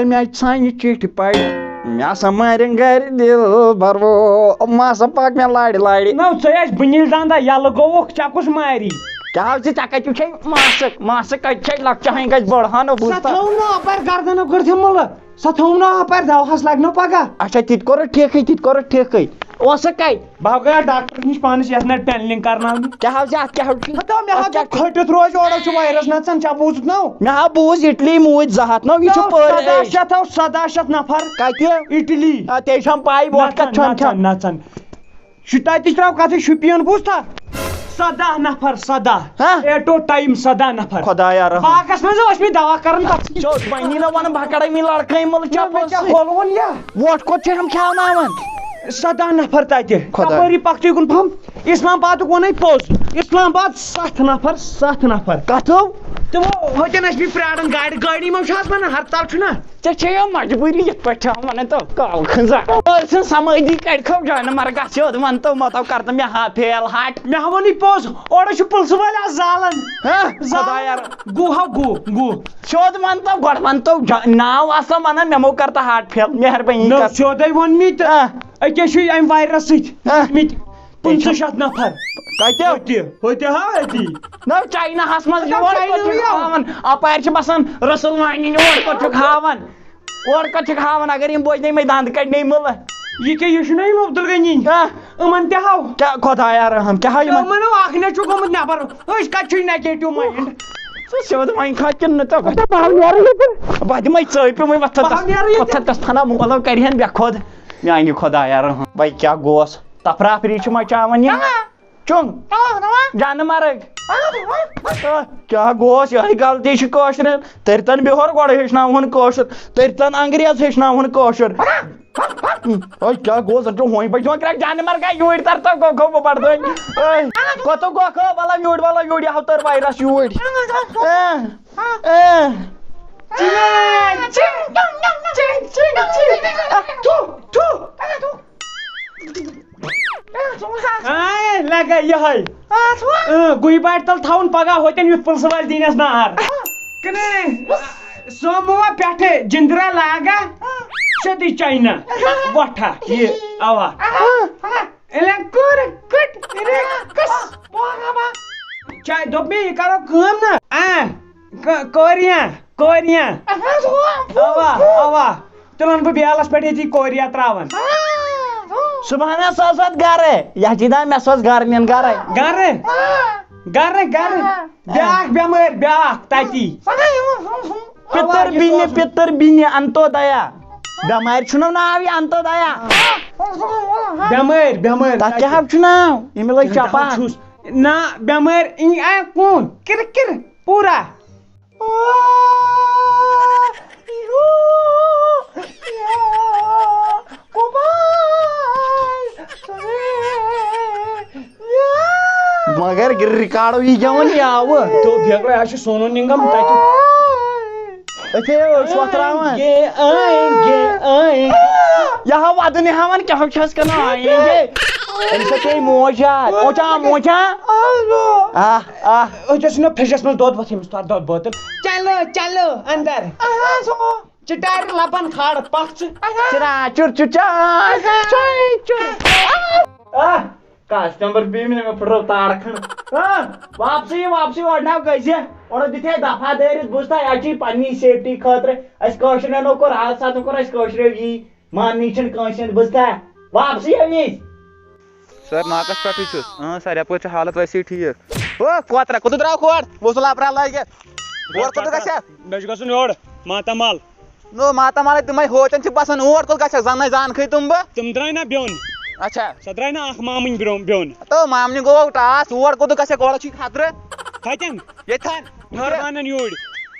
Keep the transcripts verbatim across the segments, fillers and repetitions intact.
مےٚ ژھانہِ چِٹھِ پرِ، مےٚ ہسا مارن گرِ دِل برو، ماسا پاک مےٚ لارِ لارِ۔ نو، ژٕ ٲسۍ بٕنِل دندا یلہٕ گوٚوُکھ، ژےٚ کُس ماری؟ کیٛاہ حظ ژےٚ کتہِ چھے ماسک؟ ماسک کتہِ چھے؟ لۄکچہِ ہن گژھِ بٔڑ ہن سۄ بوٗزتھا؟ تھٲو نہٕ اپارِ گردنہٕ گٔڑتھٕے مُلہٕ، سۄ تھٲو نہٕ اپارِ دوہس لگہِ نہٕ پگاہ۔ اچھا، تہِ تہِ کوٚرُتھ ٹھیکٕے، تہِ تہِ کوٚرُتھ ٹھیکٕے۔ اوس سُہ کتہِ؟ بہٕ ہا گٔیاس ڈاکٹرس نِش پانس یتھ نٹ پینلنگ کرناونہِ۔ کیٛاہ حظ یہِ؟ اتھ کیٛاہ حظ چھُ؟ ہتو مےٚ ہا اتھ کیٛاہ دیُت کھٔٹِتھ روزِ اورٕ چھُ وایرس نژان، ژےٚ بوٗزُتھ نو؟ مےٚ ہا بوٗز اٹلی موٗدۍ زٕ ہتھ نو، یہِ چھُ نو، پٲرۍ سداہ شیٚتھ ہو، سداہ شیٚتھ نفر۔ کتہِ؟ اٹلی۔ آ، تیٚلہِ چھَم پاے وۄٹھ کتھ نژان، چھَن کھٮ۪وان۔ نژان، نژان۔ شُ-، تَتہِ تہِ چھِ ترٛاو کَتھٕے، شُپین بوٗزتھا؟ سَداہ نفر، سَداہ۔ ہا؟ ایٹ اے ٹایم سَداہ نفر۔ خۄدایا رحم۔ باغس منٛز ٲسۍ مٕتۍ دوا کران تَتھ سۭتۍ۔ ژٕ اوس وۄنۍ نہ وَنان بہٕ کَڑے مےٚ لڑکہٕ مٕلہٕ نہ، مےٚ کیٛاہ چھا پوٚز؟ ہولوُن یا؟ وۄٹھ کوٚت چھِ یِم کھیٛاوناوان؟ سَداہ نفر تَتہِ۔ خۄدایا۔ تَپٲری پَکھ ژٕ یُکُن پَہَم۔ اسلام آبادُک ووٚنُے پوٚز۔ اسلام آباد سَتھ نفر، سَتھ نفر۔ کَتھو؟ تِمو ہوٚتٮ۪ن ٲسۍ مٕتۍ پرٛاران گاڑِ، گٲڑی منٛز چھُ آسان ہرتال چھُنہ؟ ژےٚ چھے یہِ مجبوٗری یِتھ پٲٹھۍ چھِ وَنان تو کال خنزا۔ أسۍ چھِنہٕ سمٲجی کَڑِ کھو جانہٕ مرگا سیوٚد وَن تو مطلب کر تہٕ مےٚ ہا فیل ہٹ۔ مےٚ ہا ووٚنُے پوٚز، اورٕ چھُ پُلسہٕ وٲلۍ آز زالان۔ ہہ؟ زالان۔ خۄدایا۔ گُو ہا گُو، گُو۔ سیوٚد وَن تو گۄڈٕ وَن تو جا-، ناو آسان وَنان مےٚ مو کر تہٕ ہاٹ فیل، مہربٲنی نہ، کر۔ سیوٚدے ووٚن مےٚ تہٕ ہہ۔ أکیٛاہ چھُ اَمہِ وایرس سۭتۍ ہہ۔ مٕتۍ پٕنٛژٕہ شیٚتھ نفر۔ کَتہِ؟ ہوٚتہِ، ہوٚتہِ ہا أتی۔ نہ، چایناہَس منٛز نہ، یور کوٚت چھُکھ چایناہٕے ہا۔ ہاوان؟ اَپارِ چھِ بسان رسول وانی، یور کوٚت چھُکھ ہاوان؟ اورٕ کتھ چھِکھ ہاوان؟ اگر یِم بوزنے مےٚ دند کڑنے مٕلہٕ۔ یہِ کیٛاہ، یہِ چھُنہ یِم عبدالغنی؟ ہہ؟ یِمن تہِ ہاو۔ کیٛاہ خۄدایا رحم، کیٛاہ ہاو یِمن؟ یِمن ہو اکھ نیٚچو گوٚمُت نٮ۪بر۔ أسۍ کتہِ چھُے negative mind؟ ژٕ سیوٚد وۄنۍ کھا کِنہٕ نہٕ ژےٚ؟ اچھا، بہٕ ہاو نیرٕ ییٚتہِ۔ بہٕ دِمے ژٲپۍ وۄنۍ وۄتھتھ بہٕ ہاو تس۔ نیرٕ ییٚتہِ۔ وۄتھتھ تس تھنا مولو کرِہن بے خۄد۔ میانہِ خۄدایا رحم۔ وۄنۍ کیٛاہ گوس؟ تفرافری چھِ مچاوان یِم۔ چوٚنگ۔ جانہٕ مرگ۔ آہ، کیٛاہ گوس؟ یِہوٚے غلطی چھِ کٲشرٮ۪ن۔ تٔرۍ تن بِہور گۄڈٕ ہیٚچھناوہون کٲشُر۔ تٔرۍ تن انگریز ہیٚچھناوہون کٲشُر۔ ہے، کیٛاہ گوس؟ زن چھُ ہوٗنۍ پٲٹھۍ دِوان کرٛٮ۪کھ۔ جانہٕ مرگا یوٗرۍ تر تو گوٚو، گوٚو بہٕ بڑٕ دٲنۍ۔ ہے، کوٚتو گوٚکھ؟ وَلہ یوٗرۍ، وَلہ یوٗرۍ، یہِ ہاو تٔر وایرس یوٗرۍ۔ ہے، ہے۔ تھو، تھو۔ آے، لگے یہے۔ آ، چھُوا؟ اۭں، گُہہِ باٹہِ تل تھاوُن پگاہ ہوتٮ۪ن یُتھ پُلسہٕ وٲلۍ دِنس نار۔ آ۔ کنے، سوموا پٮ۪ٹھٕ جندرا لاگا، آ۔ سیوٚدُے چاینا۔ آ۔ وۄٹھا، یہِ، اوا۔ آ۔ آ۔ ایلے کوٚر کٹ رکس۔ چاے دوٚپ مےٚ، یہِ کرو کٲم نا۔ آ، ک-، کوریاں۔ کوریاں۔ اہن حظ، ہُہ، ہُہ، اوا، ہُہ۔ اوا۔ تُلان بہٕ بیلس پٮ۪ٹھ ییٚتی کوریا تراوان۔ آ، ہُہ۔ صبحن ہسا اوس اتھ گرے۔ یتھ چھِ دپان مےٚ سا اوس گرٕ نِن گرے۔ گرٕ؟ آ۔ گرٕ، گرٕ۔ آ۔ بیاکھ بٮ۪مٲرۍ، بیاکھ تتی۔ سۄ گٔے ہُہ، ہُہ، ہُہ۔ پِتٕر اوا، یہِ بیٚنہِ، سوزُن۔ پِتٕر بیٚنہِ، انتو دیا۔ بٮ۪مارِ چھُنہ ناو یہِ انتو دیا۔ آ، ہُہ، ہُہ، ہُہ، ہُہ۔ بٮ۪مٲرۍ، بٮ۪مٲرۍ تتھ تتی۔ کیٛاہ حظ چھُ ناو؟ ییٚمہِ لٲگۍ دَپان چپان۔ چھُس۔ نہ، بٮ۪مٲرۍ، ای، آ، کون؟ کِر، کِر، پوٗرا۔ مگر ریکارڈو یہِ گٮ۪وان یاوٕ۔ تو بیگو، یہِ چھُ سونو نِگم تَتہِ۔ أتھے ٲسۍ وۄتھراوان۔ گے آئیں گے آئیں۔ یہِ ہا وَدُن ہاوان، کیٛاہ چھَس کَران آئیں گے؟ أمِس ہا پیٚیہِ موج یاد۔ موجا، موجا۔ آ، آ۔ أتھۍ ٲس نہٕ فرجس منٛز دۄد وۄتھ، أمِس تھوٚو دۄد بٲتل۔ چلو، چلو، اندر۔ چٹارِ لبن کھار پکھ ژٕ۔ چرا، چُر، چُر، چا۔ چُر۔ آ، کسٹمر بیٚیہِ مےٚ، مےٚ پھٕٹرٲو تارٕ کھنٛڈ۔ آ، واپسٕے، واپسٕے اورٕ ناو گٔژھۍ۔ اورٕ دِتھ ہے دفعہ دٲرِتھ، بوٗزتھا، یہِ چھِ پننی سیفٹی خٲطرٕ۔ اَسہِ کٲشرٮ۪نو کوٚر، راتھ ساتہٕ کوٚر اَسہِ کٲشرٮ۪و یی۔ ماننٕے چھِنہٕ کٲنٛسہِ ہُنٛد، بوٗزتھا؟ واپسٕے أمِس۔ سر، ناکس پٮ۪ٹھٕے چھُس۔ اۭں، سر، یپٲرۍ چھِ حالت ویسے ٹھیٖک۔ او، کوترا، کوٚت درٛاو کھوڑ؟ وۄسُل اپرا لٲگِتھ۔ اور کوٚت گژھکھ؟ مےٚ چھُ گژھُن یور، ماتامال۔ نو، ماتامالے تِمے ہوتٮ۪ن چھِ بسان، اور کوٚت گژھکھ؟ زنہٕ زانکھٕے تِم بہٕ۔ تِم درٛاے نا بیوٚن۔ اچھا۔ سۄ درٛاے نا اکھ مامٕنۍ برٛونٛہہ بیوٚن۔ تو مامنہِ گوٚو ٹاس، اور کوٚت گژھکھ؟ اورٕ چھُے خطرٕ۔ کتٮ۪ن؟ ییٚتھٮ۪ن۔ ٹھہر بانن یوٗرۍ۔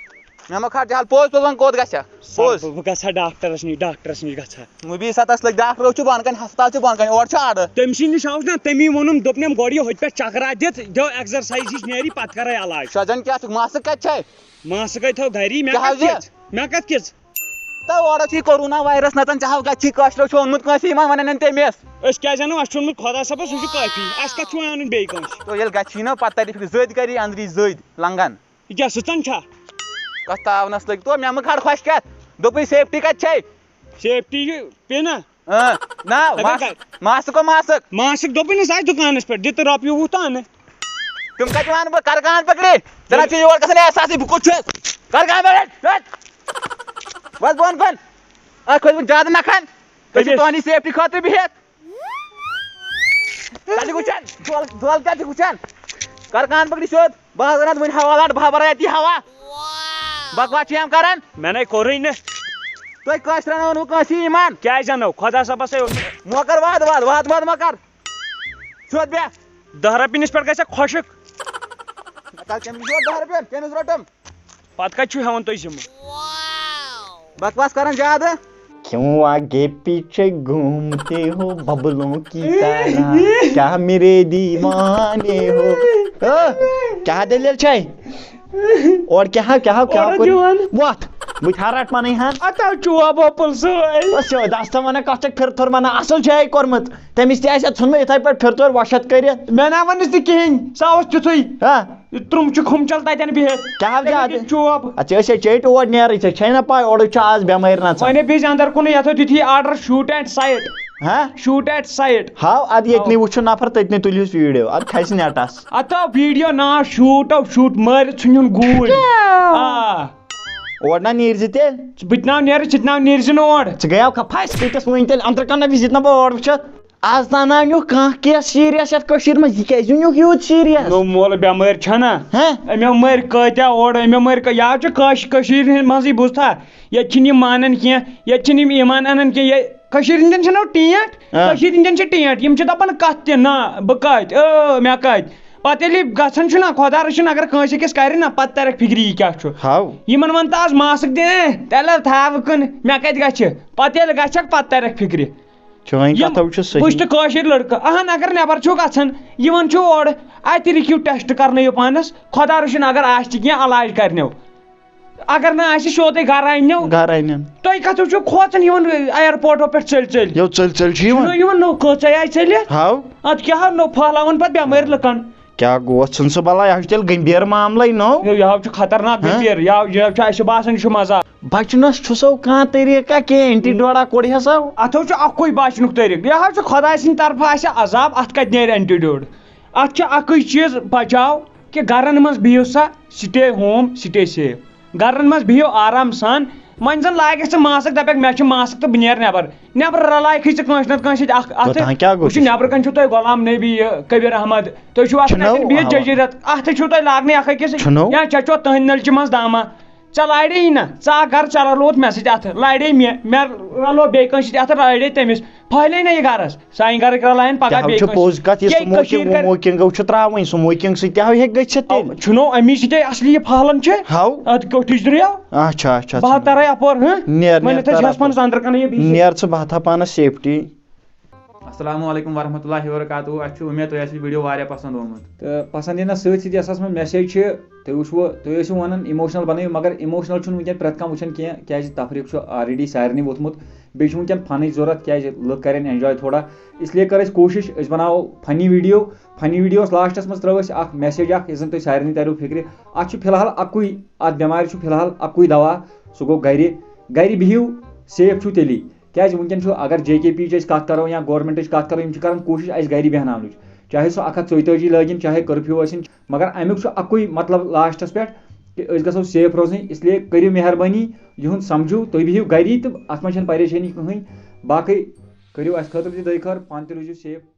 مےٚ مہ کھار جہل، پوٚز پوٚز وَن کوٚت گژھکھ؟ سر، پوٚز۔ بہٕ، بہٕ گژھٕ ہا ڈاکٹرس نِش، ڈاکٹرس نِش گژھٕ ہا۔ مُبیٖن سا تَس لٔگۍ ڈاکٹر، چھُ بۄن کَنہِ ہسپتال، چھُ بۄن کَنہِ، اورٕ چھُ اَڈٕ۔ تٔمۍ سٕے نِش آوُس نا، تٔمی ووٚنُم، دوٚپنم گۄڈٕ یہِ ہوٚتہِ پٮ۪ٹھ چکرا دِتھ، دِ exercise ہِش نیری، پتہٕ کرے علاج۔ شجن کیٛاہ چھُکھ، ماسک کتہِ چھے؟ ماسک ہے تھٲو گری، مےٚ کیٛاہ کتھ حظ یہِ؟ کِژھ؟ مےٚ کتھ کِژھ؟ تہٕ اورٕ چھُے کورونا وایرس نژان، ژےٚ ہاو کتہِ چھی کٲشرٮ۪و چھُ اوٚنمُت کٲنٛسہِ، یِمن ونان تٔمِس۔ أسۍ کیٛازِ انو؟ اَسہِ چھُ اوٚنمُت خۄدا صٲبس، سُہ چھُ کٲفی۔ اَسہِ کتھ چھُ وۄنۍ انُن بیٚیہِ کٲنٛسہِ؟ تو ییٚلہِ گژھی نہ پتہٕ تَتہِ زٔدۍ کری أنٛدری زٔدۍ لنٛگن۔ یہِ کیٛاہ سٕژن چھا؟ کتھ تاونس لٔگۍ تو، مےٚ مہٕ کھار خۄش کتھ۔ دوٚپُے safety کَتہِ چھے؟ Safety یہِ pin ہا؟ اۭں، نا، ژےٚ کَتہِ ماسک، کَتہِ؟ ماسک گوٚو ماسک۔ ماسک دوٚپُے نہٕ سُہ آسہِ دُکانَس پٮ۪ٹھ، دِ تہٕ رۄپیہِ وُہ تہٕ اَنہٕ۔ تِم کَتہِ وَنہٕ بہٕ؟ کَر کان پکڑے؟ ژےٚ نہ چھُ یور گژھُن احساسٕے، بہٕ کوٚت چھُس؟ کَر کان پکڑے؟ ہٹ! وَس بۄن کُن۔ اَتھ کھوٚت وۄنۍ زیادٕ نَکھَن۔ تُہۍ چھِو أمِس تُہٕنٛدِ safety خٲطرٕ بِہِتھ۔ کَتہِ وٕچھان؟ دۄل، دۄل کَتہِ وٕچھان؟ کَر کان پکڑے سیوٚد۔ بہٕ حظ اَنہٕ وٕنہِ ہوا لَٹ، بہٕ ہا بَرٕ اَتی ہوا۔ بکواس چھِ یِم کَران۔ مےٚ نے کوٚرُے نہٕ۔ تُہۍ کٲشرٮ۪ن ووٚنوٕ کٲنٛسی ایمان؟ کیٛازِ اَنو؟ خۄدا صٲبَس ہے اوٚن۔ مۄکر واد واد، واد واد مۄکر۔ سیوٚد بیٚہہ۔ دَہ رۄپیہِ نِس پٮ۪ٹھ گژھِ خۄشک۔ نہ تَتھ کٔمِس چھُ دَہ رۄپیہِ، کٔمِس رٔٹٕم؟ پَتہٕ کَتہِ چھُو ہٮ۪وان تُہۍ ذِمہٕ؟ بکواس کَران زیادٕ۔ کیوں آگے پیچھے گھومتے ہو ببلوں کی طرح؟ کیا میرے دیوانے ہو؟ او، کیا دٔلیٖل چھے؟ اورٕ کیٛاہ ہا، کیٛاہ ہا، کیٛاہ اورٕ کوٚر؟ دِوان۔ وۄتھ، بہٕ تہِ ہا رَٹہٕ پَنٕنۍ ہَن۔ اَتھ آو چوب اوپُل سۭتۍ۔ بس یو، دَستَن وَنان کَتھ چھَکھ پھِرٕ تھوٚر وَنان، اَصٕل چھے کوٚرمُت۔ تٔمِس تہِ آسہِ ہا ژھُنمُت یِتھَے پٲٹھۍ پھِرٕ تھوٚر وۄشَتھ کٔرِتھ۔ مےٚ نا وَنُس تہِ کِہیٖنۍ، سُہ اوس تیُتھُے۔ ہا؟ یہِ ترٛوٚم چھُ کھُمچَل تَتٮ۪ن بِہِتھ۔ کیٛاہ حظ تٔمۍ زیادٕ؟ دیُت چوب۔ اَدٕ ژےٚ ٲسۍ ہے چیٚٹۍ اور نیرٕے، ژےٚ چھے نہ پَے اورٕ چھُ آز بٮ۪مٲرۍ نَژان۔ وۄنۍ ہے بیٚیہِ اَندَر کُنُے، یَتھ اوس تیُتھُے order shoot at site۔ ہا؟ Shoot at site۔ ہاو، اَدٕ ییٚتنٕے ہاو۔ وٕچھُن نفر، تٔتنٕے تُلۍہوس video، اَدٕ کھسہِ نٮ۪ٹَس۔ اَتھ آو video ناو shoot، آو shoot مٲرِتھ ژھٕنہِ ہُن گوٗلۍ۔ کیٛاہ؟ آ۔ اور نہ نیٖرزِ تیٚلہِ۔ ژٕ بہٕ تہِ ناو نیرٕ، ژٕ تہِ ناو نیٖرزِ نہٕ اور۔ ژٕ گٔیاو کھا پھَسہِ کۭتِس وٕنۍ تیٚلہِ اَندرٕ کَنہ وِزِٹ نہ بہٕ اور وٕچھَتھ۔ آز تام نہ نیوٗکھ کانٛہہ case serious یَتھ کٔشیٖرِ منٛز، یہِ کیٛازِ نیوٗکھ یوٗت serious؟ نو مول بٮ۪مٲرۍ چھَنہ؟ ہہ؟ أمۍ مٲرۍ کۭتیٛاہ اورٕ، أمۍ مٲرۍ کٲ-، یا چھُ کٲش-، کٔشیٖرِ ہِنٛدۍ منٛزٕے بوٗزتھا؟ ییٚتہِ چھِنہٕ یِم مانان کینٛہہ، ییٚتہِ چھِنہٕ یِم ایمان اَنان کینٛہہ۔ یہِ کٔشیٖرِ ہِنٛدٮ۪ن چھِنہ ٹینٛٹ؟ آ۔ کٔشیٖرِ ہِنٛدٮ۪ن چھِ ٹینٛٹ، یِم چھِ دَپان کَتھ تہِ نہ، بہٕ کَتہِ، ٲ، مےٚ کَتہِ؟ پَتہٕ ییٚلہِ یہِ گژھان چھُنہ، خۄدا رٔچھِن، اگر کٲنٛسہِ أکِس کَرِ نہ، پَتہٕ تَرٮ۪کھ فِکرِ یہِ کیٛاہ چھُ۔ ہاو۔ یِمَن وَن تہٕ آز ماسٕک دِ، اے، تیٚلہِ تھاو کٕن، مےٚ کَتہِ گژھِ؟ پَتہٕ ییٚلہِ گژھٮ۪کھ، پَتہٕ تَرٮ۪کھ فِکرِ۔ چٲنۍ یِم کَتھ حظ چھِ صحیح۔ وٕچھ تہٕ کٲشِرۍ لٔڑکہٕ، اَہَن، اگر نٮ۪بَر چھُو گژھان، یِوان چھُو اورٕ، اَتہِ لیکھِو test کَرنٲیِو پانَس، خۄدا رٔچھِن اگر آسہِ تہِ کینٛہہ علاج کَرنیو۔ اگر نہٕ آسہِ، سیوٚدُے گَرٕ اَننیو۔ گَرٕ اَنن۔ تُہۍ کَتھ حظ چھُو کھوژان یِوان airport پٮ۪ٹھ ژٔلۍ ژٔلۍ؟ یو ژٔلۍ ژٔلۍ چھِ یِوان۔ چھُنہٕ یِوان نوٚو کٲژاے آیہِ ژٔلِتھ؟ ہاو۔ اَدٕ کیٛاہ ہا نوٚو پھٔہلاوان پَتہٕ بٮ۪مٲرۍ لُکَن؟ کیٛاہ گوٚو؟ ژھٕن سا بَلاے، یہِ حظ چھُ تیٚلہِ گٔمبیٖر معاملَے نوٚو۔ یو، یہِ حظ چھُ خطرناک ہہ؟ گٔمبیٖر، یہِ حظ، یہِ حظ چھُ اَسہِ باسان یہِ چھُ مزاق۔ بچنس چھُسو کانٛہہ طریٖقہ کینٛہہ؟ اینٹی ڈوڈا کوٚڑ ہسا؟ اتھ حظ چھُ اکُے بچنُک طریٖقہٕ، یہِ حظ چھُ خۄداے سٕنٛدِ طرفہٕ اَسہِ عذاب، اتھ کتہِ نیرِ اینٹی ڈوڈ؟ اتھ چھُ اکُے چیٖز بچاو، کہِ گرن منٛز بِہِو سا، stay home, stay safe۔ گرن منٛز بِہِو آرام سان۔ وۄنۍ زن لاگکھ ژٕ ماسک، دپکھ مےٚ چھُ ماسک تہٕ بہٕ نیرٕ نٮ۪بر، نٮ۪بر رلایکھٕے ژٕ کٲنٛسہِ نتہٕ کٲنٛسہِ سۭتۍ اکھ اتھٕ۔ توٚتام کیٛاہ گوٚو؟ وٕچھِو، نٮ۪برٕ کنہِ چھُو تۄہہِ غلام نبی، یہِ کبیر احمد، تُہۍ چھِو آسان چھُنو؟ اتٮ۪ن بِہِتھ اوا۔ جزیٖرت، اتھٕ چھُو تۄہہِ لاگنٕے اکھ أکِس سۭتۍ۔ چھُنو؟ یا چچو تُہنٛدِ نلچہِ منٛز دامہ۔ ژےٚ لاڑے یی نہ، ژٕ اکھ گرٕ، ژےٚ رلووُتھ مےٚ سۭتۍ اَتھٕ، لاڑے مےٚ، مےٚ رلوو بیٚیہِ کٲنٛسہِ سۭتۍ اَتھٕ، لاڑے تٔمِس۔ پھٔہلے نہ یہِ گرس، سانہِ گرٕکۍ رلاین پگاہ تہِ حظ بیٚیہِ چھُ کٲنٛسہِ۔ پوٚز کتھ، یہِ یے smoking کٔشیٖرِ کرِ۔ Womoking چھُ ترٛاوٕنۍ، smoking سۭتۍ تہِ حظ ہیٚکہِ گٔژھِتھ تیٚلہِ۔ آ، چھُنو اَمی سۭتۍ اَصلی یہِ پھٔہلان چھِ۔ ہاو۔ اَدٕ کیٛاہ ٹھیٖک درٛاو؟ اچھا، اچھا، بہٕ ہا ژٕ ترے اَپور، ہہ؟ نیر، وۄنۍ نیر، یَتھ أسۍ تر ہٮ۪س اَپور۔ پانَس أنٛدرٕ کَنہٕ یہِ بِہِتھ۔ نیر ژٕ، بہٕ ہا تھاو پانَس safety۔ السلام علیکم ورحمۃ اللہ وبرکاتہ۔ اَسہِ چھِ اُمید تۄہہِ آسہِ یہِ video واریاہ پسنٛد آمُت۔ تہٕ پسنٛد یِنَس سۭتۍ سۭتۍ یۄس اَتھ منٛز message چھِ، تُہۍ وٕچھوٕ، تُہۍ ٲسِو وَنان emotional بَنٲیِو، مگر emotional چھُنہٕ وٕنکٮ۪ن پرٛٮ۪تھ کانٛہہ وٕچھان کینٛہہ، کیٛازِ تفریٖق چھُ already سارنٕے ووٚتھمُت۔ بیٚیہِ چھُ وٕنکٮ۪ن funٕچ ضوٚرَتھ، کیٛازِ لُکھ کَرن enjoy تھوڑا۔ اس لیے کٔر اَسہِ کوٗشِش، أسۍ بَناوو funny video۔ Funny videoس lastس منٛز ترٛٲو اَسہِ اَکھ message اَکھ، یُس زَن تۄہہِ سارنٕے تَریو فِکرِ۔ اَتھ چھُ فی الحال اَکُے، اَتھ بٮ۪مارِ چھُ فی الحال اَکُے دَوا، سُہ گوٚو گَرِ۔ گَرِ بِہِو، safe چھُو تیٚلی۔ کیٛازِ وٕنکٮ۪ن چھُ، اگر جے کے پیچ أسۍ کَتھ کَرو یا governmentٕچ کَتھ کَرو، یِم چھِ کَران کوٗشِش اَسہِ گَرِ بیٚہناونٕچ، چاہے سُہ اَکھ ہَتھ ژۄیہِ تٲجی لٲگِن، چاہے curfew ٲسِن، مگر اَمیُک چھُ اَکُے مطلب lastس پٮ۪ٹھ کہِ أسۍ گژھو safe روزٕنۍ۔ اس لیے کٔرِو مہربٲنی، یِہُنٛد سَمجھِو، تُہۍ بِہِو گَری تہٕ اَتھ منٛز چھَنہٕ پریشٲنی کٕہٕنۍ۔ باقٕے کٔرِو اَسہِ خٲطرٕ تہِ دۄیہِ خٲر، پانہٕ تہِ روٗزِو safe۔